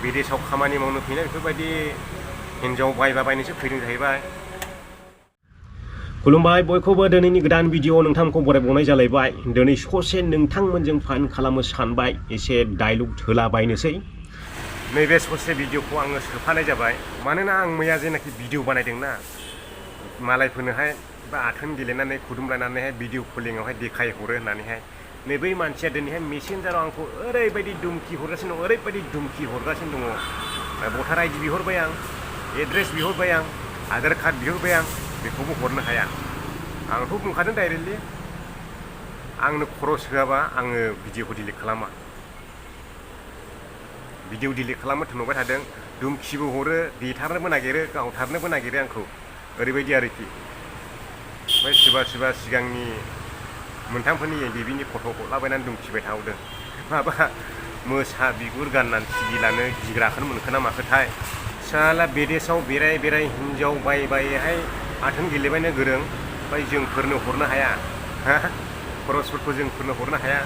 बिदेशआव खामानि मावनो फैनाय बेफोरबायदि हिन्जाव बायनोसो फैदों जाहैबाय। खुलुमबाय बयखौबो दिनैनि गोदान भिडिअ नोंथांखौ बरायबावनाय जालायबाय। दिनै ससे नोंथांमोनजों फान खालामनो सानबाय, एसे डायलग होलाबायनोसै। नैबे ससे भिडिअखौ आङो सोफानाय जाबाय, मानोना आं मैया जेनाखि भिडिअ बानायदोंना मालायफोरनोहाय बा आथोन गेलेनानै खुदुमलायनानैहाय भिडिअ कलिंआवहाय देखायहरो होननानैहाय नै बै मानसिया दिनैहाय मेसेन्जाराव आंखौ ओरैबायदि दुमखि हरगासिनो दं, ओरैबायदि दुमखि हरगासिनो दङ। भटार आइडि बिहरबाय आं, एड्रेस बिहरबाय आं, आधार कार्ड बिहरबाय आं, बेखौबो हरनो हाया। आंथ' बुंखादों डाइरेक्टलि आंनो खरस होआबा आङो भिडिअखौ डिलिट खालामा। भिडिअ डिलिट खालामनो थोनबाय थादों, दुमखिबो हरो, देथारनोबो नागिरो, गावथारनोबो नागिरो आंखौ, ओरैबायदि आरोखि। ओमफ्राय सोरबा सिगांनि मोनथामफोरनि बेबिनि फट' हरलाबायनानै दुमखिबाय थाहरदों। माबा मोसा बिगुर गाननानै सिबिलानो गिग्राखौनो मोनखोना माखोथाय। साला बिदेशआव बेराय हिन्जाव बायहाय आथोन गेलेबायनो गोरों, ओमफ्राय जोंफोरनो हरनो हाया, खरसफोरखौ जोंफोरनो हरनो हाया।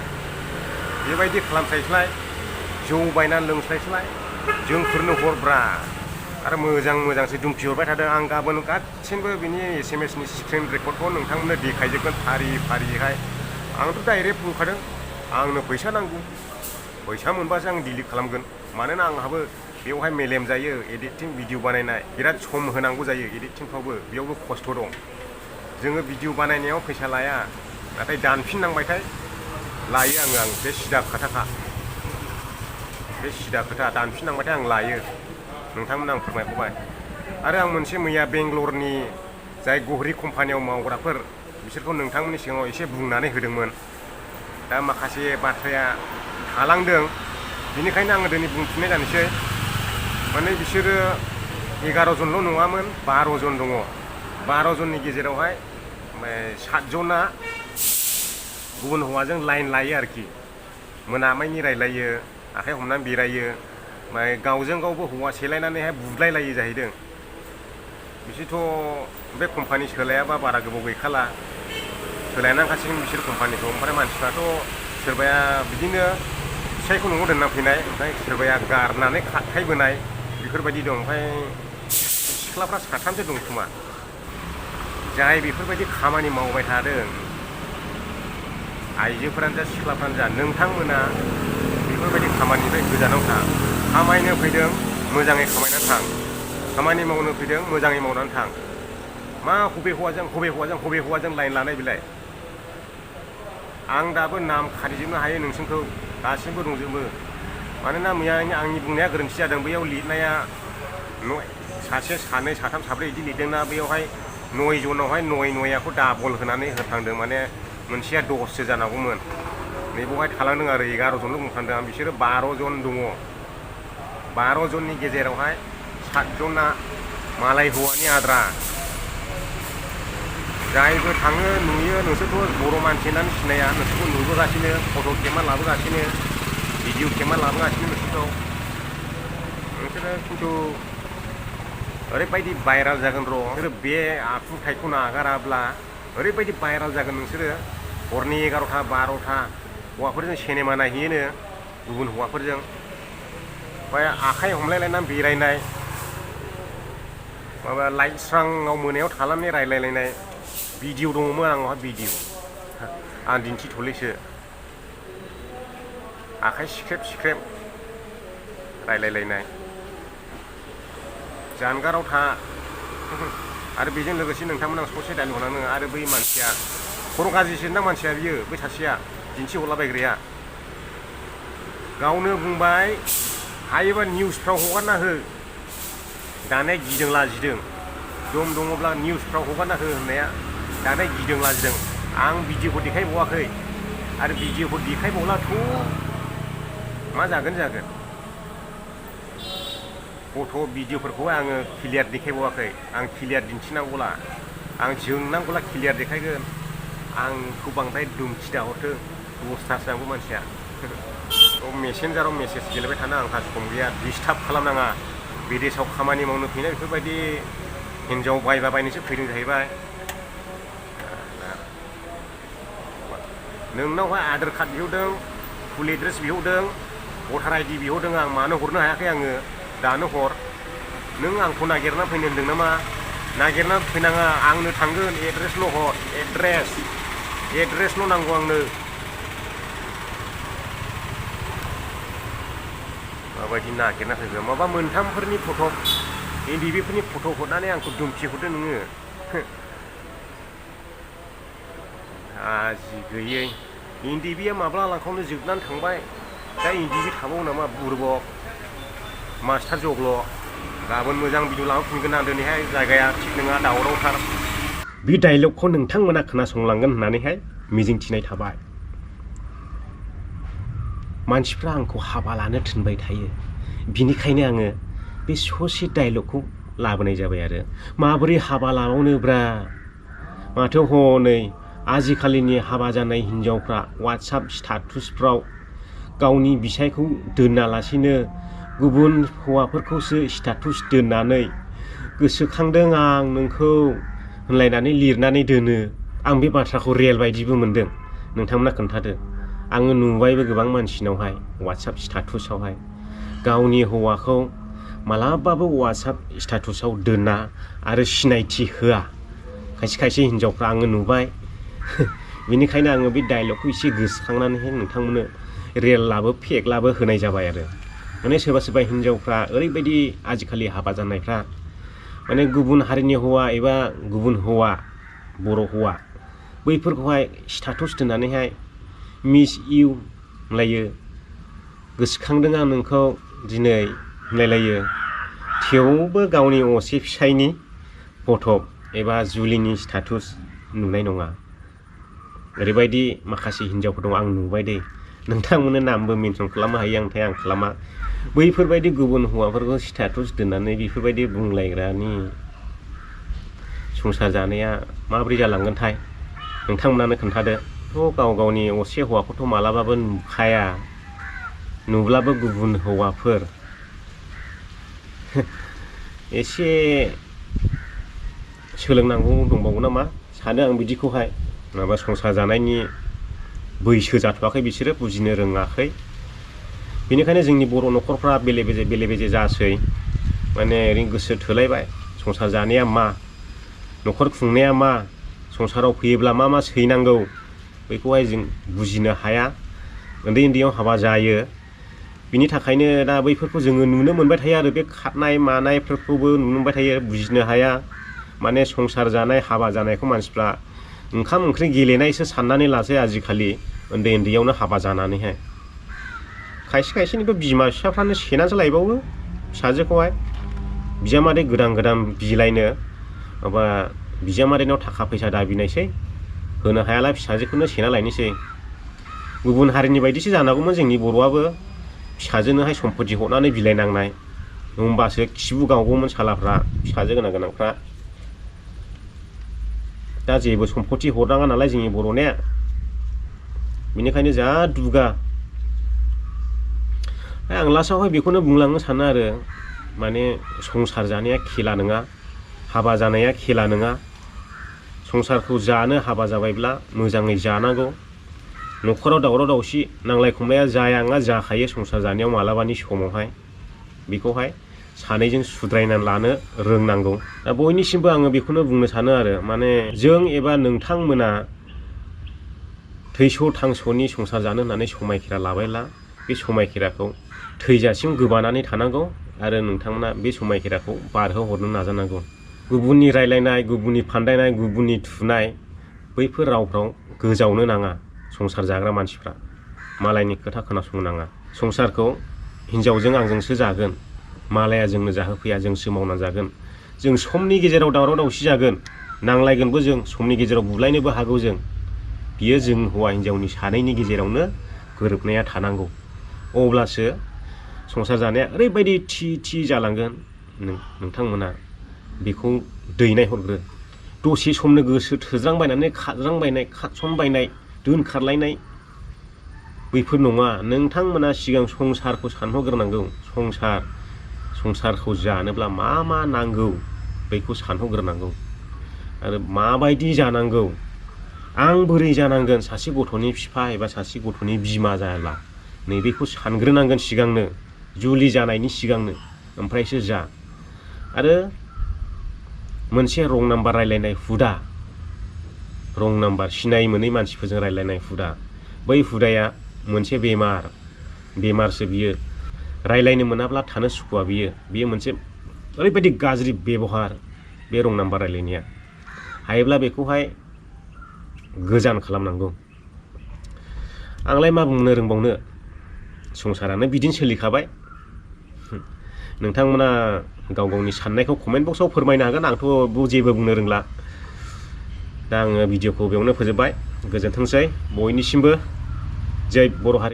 बेबायदि खालामस्लायस्लाय जौ बायनानै लोंस्लायस्लाय जोंफोरनो हरब्रा। आरो मोजांसो दुमखि हरबाय थादों। आं गाबोन गासिनबो बिनि SMS नि स्क्रिन रेकर्डखौ नोंथांमोननो देखायजोबगोन फारिहाय। आंथ' डाइरेक्ट बुंखादों आंनो फैसा नांगौ, फैसा मोनबासो आं डिलिट खालामगोन। मानोना आंहाबो बेवहाय मेलेम जायो, एडिटिं भिडिअ बानायनाय बिराद सम होनांगौ जायो। एडिटिंफ्रावबो बेयावबो खस्थ' दं। जोङो भिडिअ बानायनायाव फैसा लाया, नाथाय दानफिननांबायथाय लायो आं बे सिदा खोथाखा। बे सिदा खोथा, दानफिननांबाथाय आं लायो। नोंथांमोन आं फोरमायहरबाय। आरो आं मोनसे मैया बेंगलरनि जाय गहरि कम्पानियाव मावग्राफोर बिसोरखौ नोंथांमोननि सिगाङाव एसे बुंनानै होदोंमोन। दा माखासे बाथ्राया थालांदों, बेनिखायनो आङो दिनै बुंफिननाय जानोसै। माने बिसोरो 11 जनल' नङामोन, 12 जन दङ। 12 जननि गेजेरावहाय 7 जना गुबुन हौवाजों लाइन लायो आरोखि। मोनामायनि रायलायो, आखाइ हमनानै बेरायो, ओमफ्राय गावजों गावबो हौवा सेलायनानैहाय बुदलायलायो जाहैदों। बिसोरथ' बे कम्पानि सोलायाबा बारा गोबाव गैखाला, सोलायनांखासिगोन बिसोर कम्पानिखौ। ओमफ्राय मानसिफ्राथ' सोरबाया बिदिनो फिसायखौ न'आव दोनना फैनाय, ओमफ्राय सोरबाया गारनानै खारथायबोनाय, बेफोरबायदि दं। ओमफ्राय सिख्लाफ्रा 3सो दं खोमा, जाय बेफोरबायदि खामानि मावबाय थादों। आइजोफोरानो जा सिख्लाफ्रानो जा, नोंथांमोना बेफोरबायदि खामानिनिफ्राय गोजानाव था। खामायनो फैदों मोजाङै खामायनानै थां, खामानि मावनो फैदों मोजाङै मावनानै थां। मा हबे हौवाजों लाइन लानाय बिलाय? आं दाबो नाम खारिजोबनो हायो नोंसोरखौ, गासिबो दंजोबो। मानोना मैया आंनि बुंनाया गोरोन्थि जादों। बैयाव लिरनाया सासे सानै साथाम साब्रै बिदि लिरदोंना, बैयावहाय 9 जनावहाय 9खौ डाबल होनानै होफ्लांदों। माने मोनसेया 10सो जानांगौमोन। नैबावहाय थालांदों आरो 11 जनल' बुंफ्लांदों आं। बिसोरो 12 जन दङ। 12 जननि गेजेरावहाय 7 जना मालाय हौवानि आद्रा। जायबो थाङो नुयो, नोंसोरथ' बर' मानसि होननानै सिनाया, नोंसोरखौ नुबोगासिनो, फट' खेबना लाबोगासिनो, भिडिअ खेबना लाबोगासिनो नोंसोरो खिन्थु ओरैबायदि भाइराल जागोन र'। नोंसोरो बे आखुथायखौ नागाराब्ला ओरैबायदि भाइराल जागोन। नोंसोरो हरनि 11टा 12टा हौवाफोरजों सिनेमा नायहैयोनो, गुबुन हौवाफोरजों। ओमफ्राय आखाइ हमलायलायनानै बेरायनाय, माबा लाइट स्राङाव मोनायाव थानानै रायलायलायनाय भिडिअ दङमोन आंनावहाय। भिडिअ आं दिन्थिथ'लैसो। आखाइ सिख्रेब रायलायलायनाय, जानगाराव था। आरो बेजों लोगोसे नोंथांमोन आं ससे डाइलग होनाङो। आरो बै मानसिया खर' गाज्रिसो ना मानसिया, बियो बै सासेया दिन्थिहरलाबायग्राया। गावनो बुंबाय हायोबा निउसफ्राव हगारना हो। दानिया गिदों लाजिदों, दम दङब्ला निउसफ्राव हगारना हो होननाया दानिया गिदों लाजिदों। आं भिडिअखौ देखायबावाखै, आरो भिडिअखौ देखायबावलाथ' मा जागोन। फट' भिडिअफोरखौ आङो क्लियार देखायबावाखै। आं क्लियार दिन्थिनांगौला, आं जोंनांगौला क्लियार देखायगोन। आंखौ बांद्राय दुमखि दाहरथों, दसथासो आंबो मानसिया। मेसेन्जाराव मेसेज गेलेबाय थानो आंहा सम गैया। डिस्टार्ब खालामनाङा। बिदेशआव खामानि मावनो फैनाय बेफोरबायदि हिन्जाव बायनोसो फैदों जाहैबाय। नोंनावहाय आधार कार्ड बिहरदों, फुल एड्रेस बिहरदों, भटार आइडि बिहरदों आं मानो हरनो हायाखै आङो दानो हर नों आंखौ नागिरना फैनो होनदों नामा नागिरना फैनाङा आंनो थांगोन एड्रेसल' हर एड्रेसल' नांगौ आंनो माबायदि नागिरना फैगोन माबा मोनथामफोरनि फट' NDBफोरनि फट' हरनानै आंखौ दुमखि हरदों नोङो आजि गैयै NDBआ माब्ला लांखावनो जोबनानै थांबाय दा NDB थाबावो नामा बुरबक मास्टार जग्ल' गाबोन मोजां भिडिअ लांफिनगोन आं दिनैहाय जायगाया थिग नङा दावरावथार बे डायलगखौ नोंथांमोना खोनासंलांगोन होननानैहाय मिजिंथिनाय थाबाय मानसिफ्रा आंखौ हाबा लानो थिनबाय थायो बिनिखायनो आङो बे ससे डायलगखौ लाबोनाय जाबाय आरो माबोरै हाबा लाबावनोब्रा माथो हनै आजिखालिनि हाबा जानाय हिन्जावफ्रा वाट्सएप स्टेटासफ्राव गावनि बिसायखौ दोनालासिनो गुबुन हौवाफोरखौसो स्टेटास दोननानै गोसोखांदों आं नोंखौ होनलायनानै लिरनानै दोनो आं बे बाथ्राखौ रियेल बायदिबो मोनदों नोंथांमोना खोन्थादो आङो नुबायबो गोबां मानसिनावहाय वाट्सएप स्टेटासआवहाय गावनि हौवाखौ मालाबाबो वाट्सएप स्टेटासआव दोना आरो सिनायथि होआ खायसे खायसे हिन्जावफ्रा आङो नुबाय बेनिखायनो आङो बे डायलगखौ एसे गोसोखांनानैहाय नोंथांमोननो रियेलाबो फेकलाबो होनाय जाबाय आरो माने सोरबा सोरबा हिन्जावफ्रा ओरैबायदि आजिखालि हाबा जानायफ्रा माने गुबुन हारिनि हौवा एबा गुबुन हौवा बर' हौवा बैफोरखौहाय स्टेटास दोननानैहाय मिस इउ होनलायो गोसोखांदों आं नोंखौ दिनै होनलायलायो थेवबो गावनि असे फिसायनि फट' एबा जुलिनि स्टेटास नुनाय नङा ओरैबायदि माखासे हिन्जावफोर दं आं नुबाय दे नोंथांमोननो नामबो मेनसन खालामनो हायो आं खालामा बैफोरबायदि गुबुन हौवाफोरखौ स्टेटास दोननानै बेफोरबायदि बुंलायग्रानि संसार जानाया माबोरै जालांगोनथाय नोंथांमोनानो खोन्थादो थ' गाव गावनि असे हौवाखौथ' मालाबाबो नुखाया नुब्लाबो गुबुन हौवाफोर एसे सोलोंनांगौ दंबावो नामा सानो आं बिदिखौहाय माबा संसार जानायनि बैसो जाथ'वाखै बिसोरो बुजिनो रोङाखै बेनिखायनो जोंनि बर' न'खरफ्रा बेले बेजे जासै माने ओरैनो गोसो थोलायबाय संसार जानाया मा न'खर खुंनाया मा संसाराव फैयोब्ला मा सैनांगौ बेखौहाय जों बुजिनो हाया उन्दैयाव हाबा जायो बिनि थाखायनो दा बैफोरखौ जोङो नुनो मोनबाय थायो आरो बे खारनाय मानायफोरखौबो नुनो मोनबाय थायो बुजिनो हाया माने संसार जानाय हाबा जानायखौ मानसिफ्रा ओंखाम ओंख्रि गेलेनायसो साननानै लासै आजिखालि उन्दैयावनो हाबा जानानैहाय खायसे खायसेनिबो बिमा बिफाफ्रानो सेनासो लायबावो फिसाजोखौहाय बिजामादै गोदान बिलायनो माबा बिजामादैनाव थाखा फैसा दाबिनायसै होनो हायाला फिसाजोखौनो सेना लायनोसै गुबुन हारिनि बायदिसो जानांगौमोन जोंनि बर'आबो फिसाजोनोहाय सम्पति हरनानै बिलाइनांनाय होमबासो खिबु गावगौमोन सालाफ्रा फिसाजो गोनांफ्रा दा जेबो सम्पति हरनाङा नालाय जोंनि बर'निया बेनिखायनो जा दुगा आं लास्टआवहाय बेखौनो बुंलांनो सानो आरो माने संसार जानाया खेला नङा हाबा जानाया खेला नङा संसारखौ जानो हाबा जाबायब्ला मोजाङै जानांगौ न'खराव दावराव दावसि नांलाय खमलाया जायाङा जाखायो संसार जानायाव मालाबानि समावहाय बेखौहाय सानैजों सुद्रायनानै लानो रोंनांगौ दा बयनिसिमबो आङो बेखौनो बुंनो सानो आरो माने जों एबा नोंथांमोना थैस' थांस'नि संसार जानो होननानै समायखेरा लाबायला बे समायखेराखौ थैजासिम गोबानानै थानांगौ आरो नोंथांमोना बे समायखेराखौ बारहोहरनो नाजानांगौ गुबुननि रायलायनाय गुबुननि फान्दायनाय गुबुननि थुनाय बैफोर रावफ्राव गोजावनो नाङा संसार जाग्रा मानसिफ्रा मालायनि खोथा खोनासंनो नाङा संसारखौ हिन्जावजों आंजोंसो जागोन मालाया जोंनो जाहोफैया जोंसो मावना जागोन जों समनि गेजेराव दावराव दावसि जागोन नांलायगोनबो जों समनि गेजेराव बुलायनोबो हागौ जों बियो जों हौवा हिन्जावनि सानैनि गेजेरावनो गोरोबनाया थानांगौ अब्लासो संसार जानाया ओरैबायदि थि जालांगोन नोंथांमोना बेखौ दैनाय हरग्रो दसे समनो गोसो थोज्रांबायनानै खारज्रांबायनाय खारसनबायनाय दोनखारलायनाय बैफोर नङा नोंथांमोना सिगां संसारखौ सानहरग्रोनांगौ संसारखौ जानोब्ला मा नांगौ बेखौ सानहरग्रोनांगौ आरो माबायदि जानांगौ आं बोरै जानांगोन सासे गथ'नि बिफा एबा सासे गथ'नि बिमा जायाब्ला नैबेखौ सानग्रोनांगोन सिगांनो जुलि जानायनि सिगांनो ओमफ्रायसो जा आरो मोनसे रं नाम्बार रायलायनाय हुदा रं नाम्बार सिनाय मोनै मानसिफोरजों रायलायनाय हुदा बै हुदाया मोनसे बेमारसो बियो रायलायनो मोनाब्ला थानो सुखुवा बियो मोनसे ओरैबायदि गाज्रि बेबहार बे रं नाम्बार रायलायनाया हायोब्ला बेखौहाय गोजान खालामनांगौ आंलाय मा बुंनो रोंबावनो संसारानो बिदिनो सोलिखाबाय नोंथांमोना गाव गावनि साननायखौ कमेन्ट बक्सआव फोरमायनो हागोन आंथ' जेबो बुंनो रोंला दा आङो भिडिअखौ बेयावनो फोजोबबाय गोजोनथोंसै बयनिसिमबो जय बर' हारि